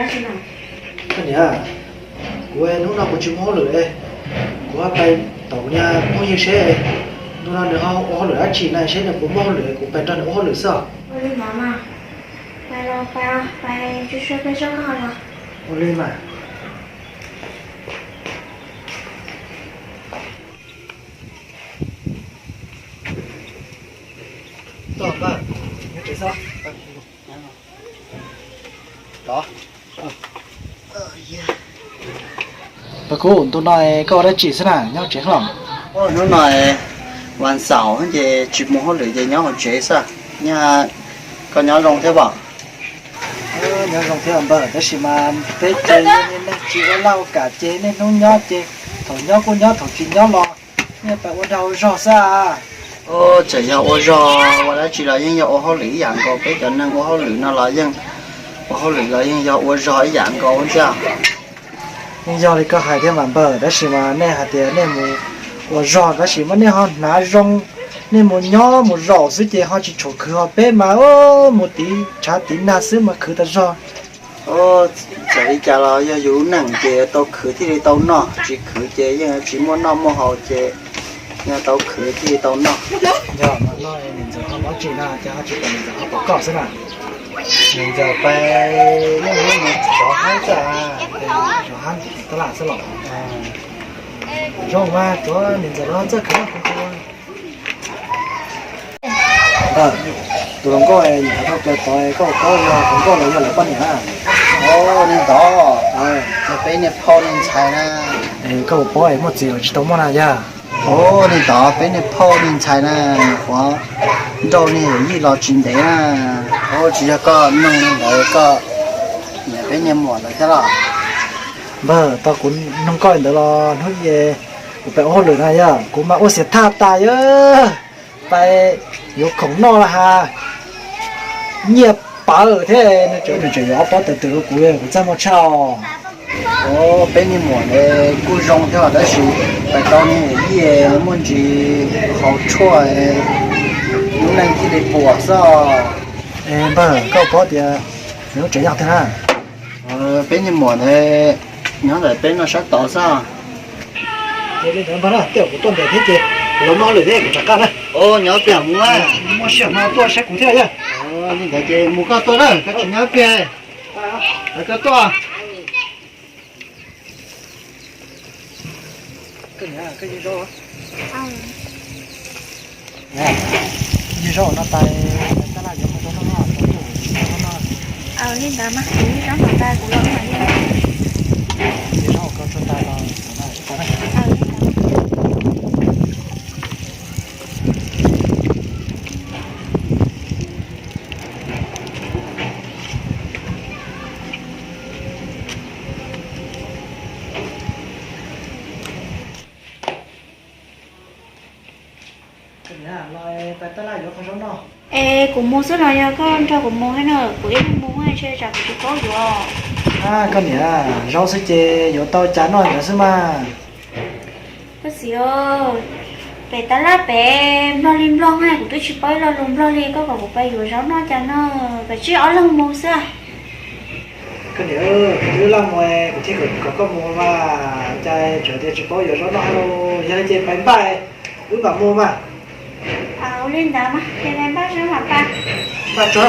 Koj niam, kuv hnub no kuv tsis muaj hauj lwm, kuv pais tom kuv niag phooj ywg seb ntu no nws ho ua hauj lwm dab tsi na, seb nws puas muaj hauj lwm, kuv pais nrog nws ua hauj lwm xwb. Ua li mas, ua li mas. Pab Kub, ntu no koj ua dab tsi xwb na, nyob tsev los? Hnub no vas xaum ces tsis mus hauj lwm ces nyob hauv tsev xwb. Koj nyob zoo thiab pom? Nyob zoo thiab npawg, tab sis mas peb ces yog niag neeg tsis ua laj ua kam ces niaj hnub nyob ces thaum nyob kuj nyob, thaum tsis nyob los niaj pais ua dag ua zog xwb. Txawm yog ua zog ua dab tsi los yeej yog ua hauj lwm ib yam nkaus, peb cov neeg ua hauj lwm no los yeej, ua hauj lwm los yeej yog ua zog ib yam nkaus thiab. Yeej yog li koj hais thiab mas npawg, tab sis mas nej hais tias nej mus ua zog tab sis mas nej ho hnav zoo, nej mus nyob mus zaum xwb ces ho tsis tshua khwv, ho peb mas mus tiv tshav tiv nag xwb mas khwv tas zog. Txawm li cas los yog yus lub neej ces tau khwv thiaj li tau noj, tsis khwv ces yeej tsis muaj noj muaj haus ces yog tau khwv thiaj li tau noj. Yog no niam ntxawm ho ua dab tsi na ces ho tsis pom niam ntxawm ho pom koj xwb na? Niam ntxawm pais, zov hab xwb, zov hab tab laj xwb los? Zoo mas, tsuav niam ntxawm los txawj khwv noj khwv haus. Tus hluas nkauj nyob dhau plaws tod, koj puas paub yog hluas nkauj los yog lawv poj niam na? Li ntawd, yog peb niag phauj niag ntxhais na. Koj puas paub muaj txiv los tsis tau muaj na yog? Li ntawd, peb niag phauj niag ntxhais na, ua nrauj niag yawm yij los tsis ntev na. Tsis yog koj noog li ntawd, koj niam peb niag muam lawm thiab los? Npawg, tau kuv noog koj li ntawd los hnub ib kuv pais ua hauj lwm na yog, kuv mas ua xiam thaj tas yog pais yuav khoom noj los has nyiaj pawv thiab, nws tseem yuav ob pob tawm twm rau kuv, kuv txaj muag tshaj os. Peb niag muam ne kuj zoo thiab tab sis pais tau niag yij muaj ntsis haus tshuaj, lub neej thiaj li puas xwb. Npawg, koj paub tias nws lub tsev yog twg na? Peb niag muam ne nyob ntawm peb no sab tod xwb. Ces li ntawd npawg na, tej zaum kuv tuaj ntev thiab ces kuv los muaj hauj lwm thiab kuv rov qab na. Nyob tiag mus, muaj sij hawm no tuaj saib kuv thiab yog. Li ntawd ces mus koj tuaj na, koj tsis nyob tiag, koj tuaj. Koj niam, koj yeej zaub, yeej zaub no tais, tais tab laj yuav qhov zaub no, zaub no. Li ntawd mas kuv zaub no tais kuv los mas yeej. Yeej zaub koj tsuag tais los ib qho na. Es kuv mus xwb los yog koj nrog kuv mus thiab na? Kuv ib leeg mus ntshe tsam kuv tsis paub yuav. Koj niam, zaub xwb ces yuav tau cas noj ntawd xwb mas. Koj txiv, pem tab laj pem nplog li nplog na, kuv twb tsis paub ib lo lus nplog li, koj kom kuv pais yuav zaub noj cas no, pem tsib ob leeg mus xwb. Koj niam, kuv twb laj mus, kuv thiaj kom koj mus mas, cas tseem tias tsis paub yuav zaub noj hais los, yog li ces pais npaj, wb mam mus mas. Ua li ntawd mas ces pais npaj zaub mam pais. Npaj tso.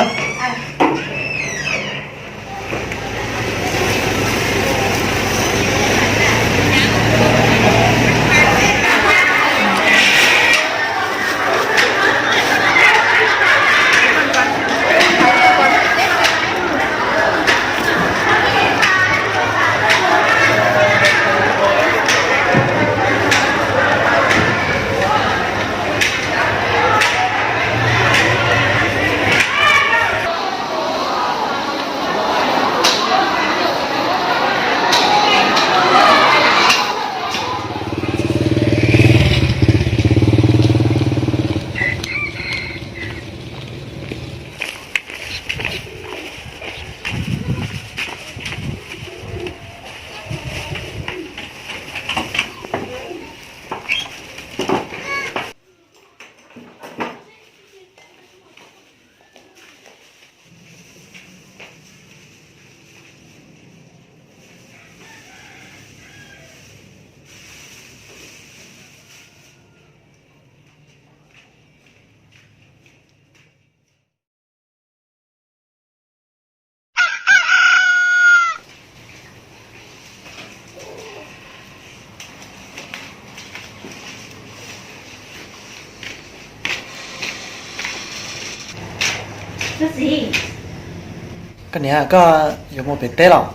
Koj niam, koj yuav mus pem teb los?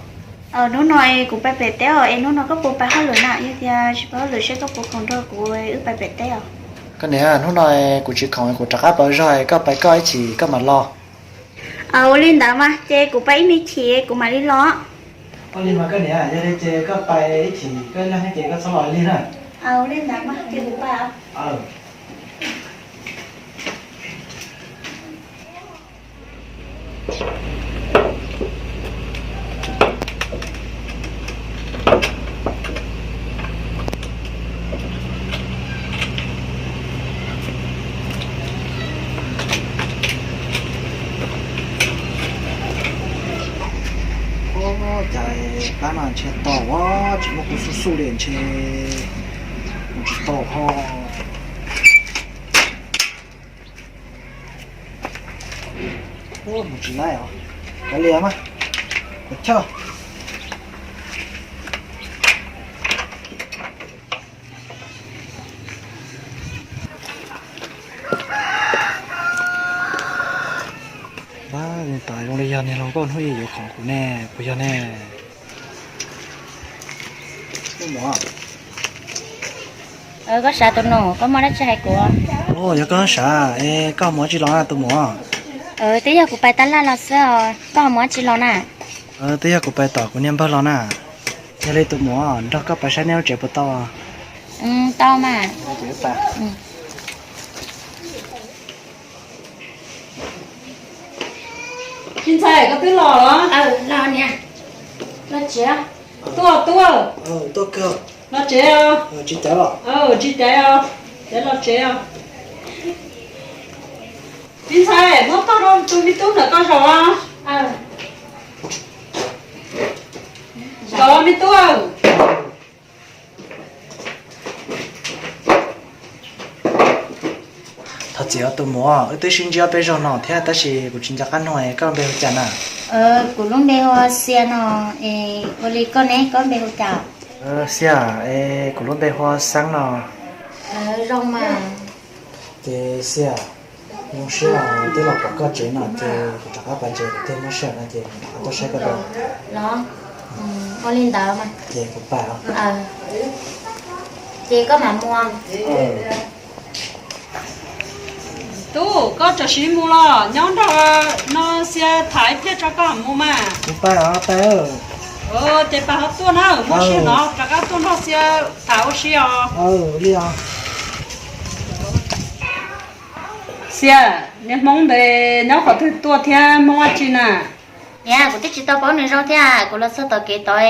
Hnub no es kuv pais pem teb os, es hnub no koj puas pais hauj lwm na? Yog tias tsis pais hauj lwm seb koj puas khoom nrog kuv wb pais pem teb os? Koj niam, hnub no kuv tsis khoom, kuv rov qab pais zog, koj pais koj ib chim koj mam los. Ua li ntawd mas ces kuv pais ib me chim kuv mam li los. Ua li mas koj niam, yog li ces koj pais ib chim koj ib leeg ces koj txhob los li na. Ua li ntawd mas ces kuv pais. Ua cas pab no ntshe tau, tsis muaj kuv xub xub li ntshe mus tsis tau ho. Mus tsis laib os. Kav liam mas, kuv chawj. Pab, tus zoo li yog niag laus nkauj hnub ib yuav khoom kuv ne, puas yog ne? Koj sav tus nus, koj muaj dab tsi hais kuv? Yog koj sav es koj mus tsis los na tus muam? Twb yog kuv pais tab laj los xwb os, koj mus tsis los na? Twb yog kuv pais tom kuv niag npawg los na. Yog li tus muam, nrog koj pais saib neb lub tsev puas tau? Tau mas. Me ntxhais, koj twb los los? Los niam. Los tsev. Tuaj, tuaj. Los tsev os. Tsis caiv os. Caiv los tsev os. Me ntxhais, muab tog rau tus me tub ntawm koj zaum os. Zaum me tub. Thov txim os tus muam, wb twb sib ntsib peb zaug no thiab tab sis kuv tsis nco qab nug, koj npe hu cas na? Kuv lub npe hu ua Xia no, es ua li koj ne, koj npe hu cas? Xia, es kuv lub npe hu ua Xeeb no. Zoo mas. Ces Xia, zoo siab twb los pom koj tsev no ces kuv rov qab pais ntses kuv thiaj muab sij hawm no ces kuv rov qab tuaj saib koj dua. Los, ua li ntawd mas. Ces kuv pais os. Ces koj mam mus. Tub, koj tseem mus los nyob nrog no Xia tham ib pliag tso koj mam mus mas. Kuv pais os tais. Ces pais ho tuaj na, muaj sij hawm no rov qab tuaj nrog Xia tham ua si os. Li os. Xia, niag Hmoob ntawd nyob qhov twg tuaj thiab Hmoob dab tsi na? Niam, kuv twb tsis tau paub nws zoo thiab, kuv los txog tom kev tod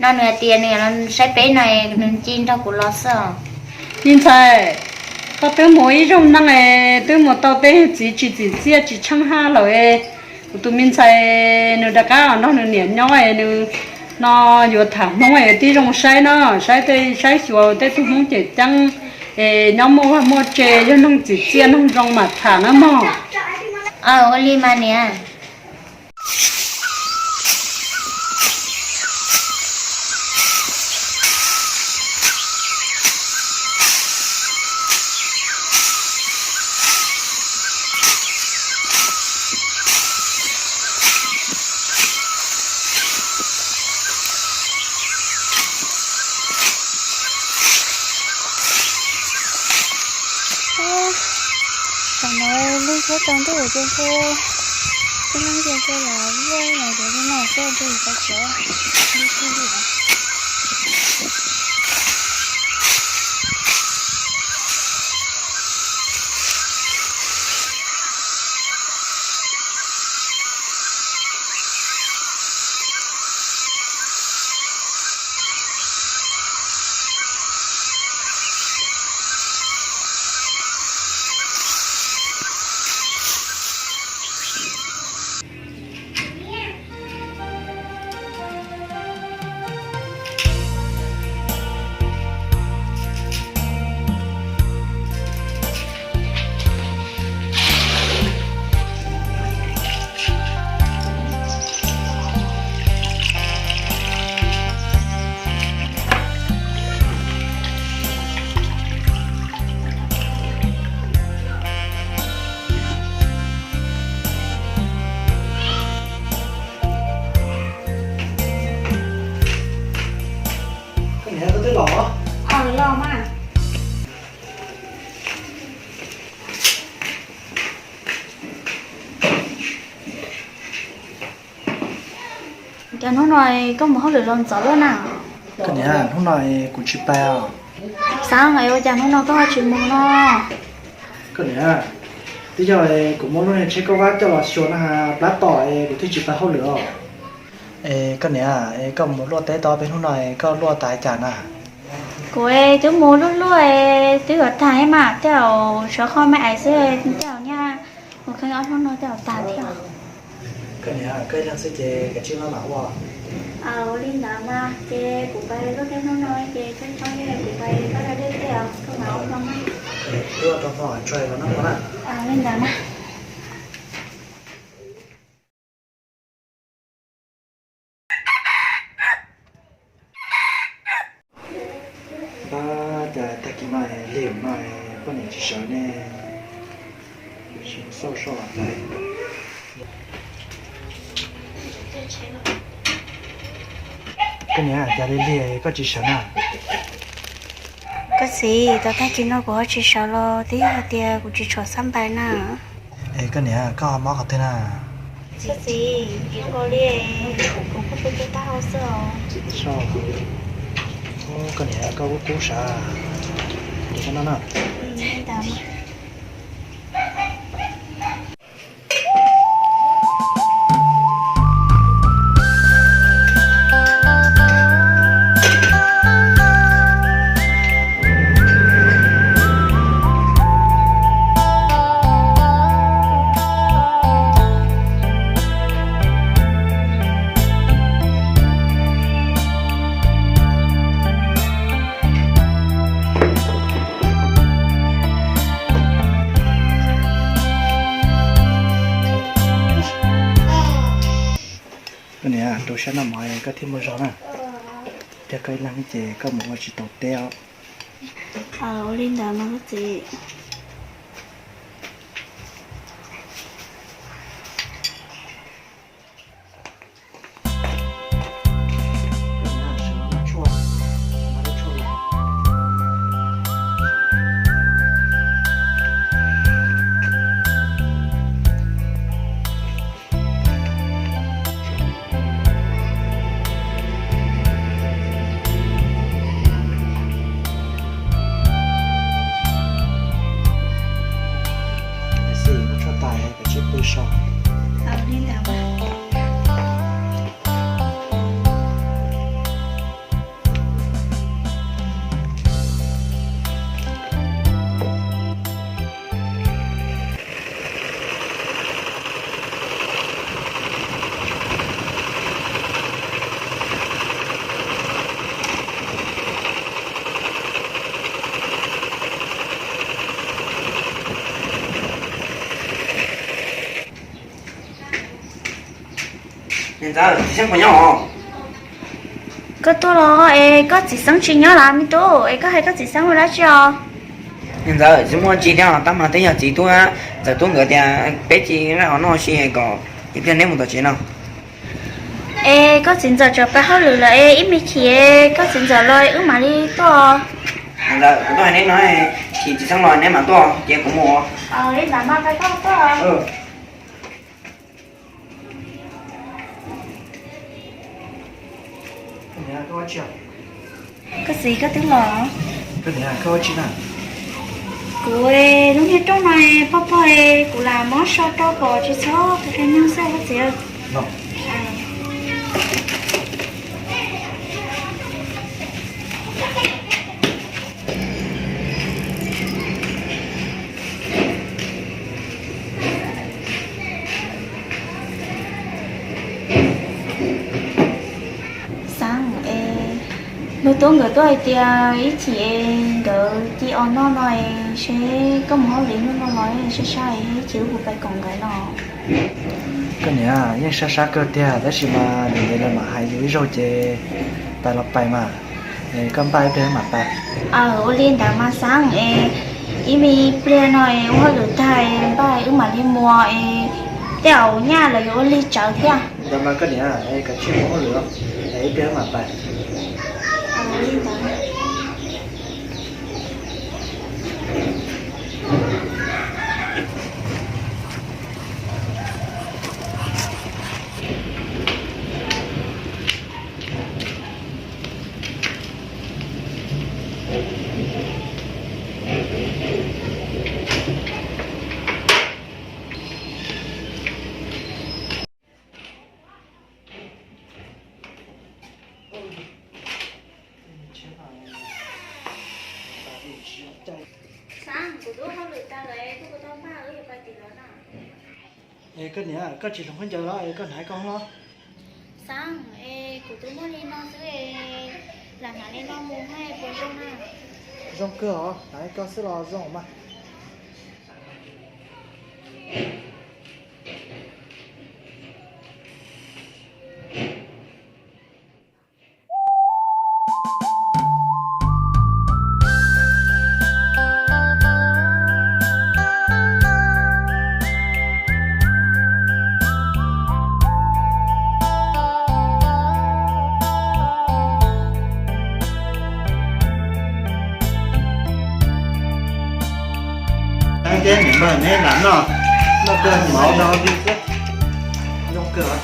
no nws hais tias nws los saib peb no, nws cia nrog kuv los xwb os. Me ntxhais, koj twb mus ib zaug neej es twb mus tau tej txiv tsis txim txiaj tsis tsheej haj lawm es, kuv tus me ntxhais nws rov qab nrog nws niam nyob es nws no yuav tham Hmoob es tib zoo saib no, saib tej, saib xyuas tej tug Hmoob cem ceeb es nyob muaj vaj muaj tse, yog neeg txim txiaj neeg zoo mam tham na mog. Ua li mas niam. Tam no lub suab tsaus ntuj ces ntshe tib leeg ces ntshe lam vij los yuav li no xwb, ntshe yus tau tsev li twg li. Los, los mas. Cas hnub no koj mus hauj lwm los ntxov luaj na? Koj niam, hnub no kuv tsis pais os. Xav es ua cas hnub no koj ho tsis mus no? Koj niam, twb yog kuv muab lub niag tsheb kauj vab coj los xyuas na, plab tom es kuv thiaj tsis pais hauj lwm os. Es koj niam, es koj mus luaj teb tau peb hnub no es koj luaj tas cas na? Kuv twb mus luaj luaj es twb yuav tag mas, tej zaum sawv qhov me ais xwb, tej zaum nyaj mus kheej ob hnub no tej zaum tag thiab. Koj niam, koj ib leeg xwb ces kav tsij maj mam ua. Ua li ntawd mas ces kuv pais luaj teb hnub no ces tsoo tsoo kuv pais koj da dej tej os, koj mam ua no mas. Wb ua rau hmo tso los noj mov na. Li ntawd mas. Ab, cas tag kis no lig no poj niam tsis sawv ne, xauj soj los ntag. Koj niam, cas lig lig koj tsis sawv na? Koj txiv, tau tag kis no kuv ho tsis sawv los twb yog hais tias kuv tsis tshua xab npais na. Es koj niam, koj ho mob qhov twg na? Koj txiv, zoo nkaus li kuv kuj tu tu taub hau xwb os. Koj niam, koj kub kub sav, es koj noj no. Koj niam, rau siab noj mov koj thiaj muaj zog na. Yog koj ib leeg ces koj mus ua tsis tau teb os. Ua li ntawd mas koj txiv. Xwb, tshuaj tais kav tsij pw so. Niam ntxawm, txiv Xeeb puas nyob os? Koj tuaj los es koj txiv Xeeb tsis nyob lawm me tub, es koj hais koj txiv Xeeb ua dab tsi os? Niam ntxawm, tsis muaj tsi thiab, tab mas twb yog txiv tub, Ntxawm tub nkawd tias peb cia li nqa qhov noj ua si kom ib pliag neb mus tom tsev no. Es koj txiv ntxawm tseem pab hauj lwm lawm es ib me chim koj txiv ntxawm los wb mam li tuaj. Niam ntxawm, kuv tuaj hais neb no, chim txiv Xeeb los neb mam tuaj ces kuv mus. Li ntawd mas pab koj tuaj. Koj txiv, koj twb los? Kuv lub niag rooj no pog pog, kuv lam muab so rau kom tsis txhob qi qi nyoog xwb koj txiv. Xav es luag tub nkawd tuaj hais tias ib chim es nkawd cia li noj no es seb koj mus hauj lwm hnub no los sab sab es ib chim wb kuj pais koom nkawd no. Koj niam, yeej sab sab kawg tiag tab sis mas nim no lawv mam hais yus ib zaug ces pais los pais mas, koj npaj ib pliag mam pais. Ua li ntawd mas Xav es, ib me pliag no es ua hauj lwm tag npaj wb mam li mus es tej zaum nyaj los yuav ua lig tsawv thiab. Ntawd mas koj niam, kav tsij mus hauj lwm, ib pliag wb mam pais. Li ntawd. Xab, kuv twb ua hauj lwm tas lawm, kuv tau npaj wb yuav pais tim lawv na. Es koj niam, koj tsis hloov khaub ncaws los es koj hnav koj los? Xab, es kuv twb muaj li no xwb es lam hnav li no mus thiab puas zoo na? Zoo kawg os, hnav li koj xwb los zoo mas. Neb lam noj, noj kawg mov no li thiab. Zoo kawg.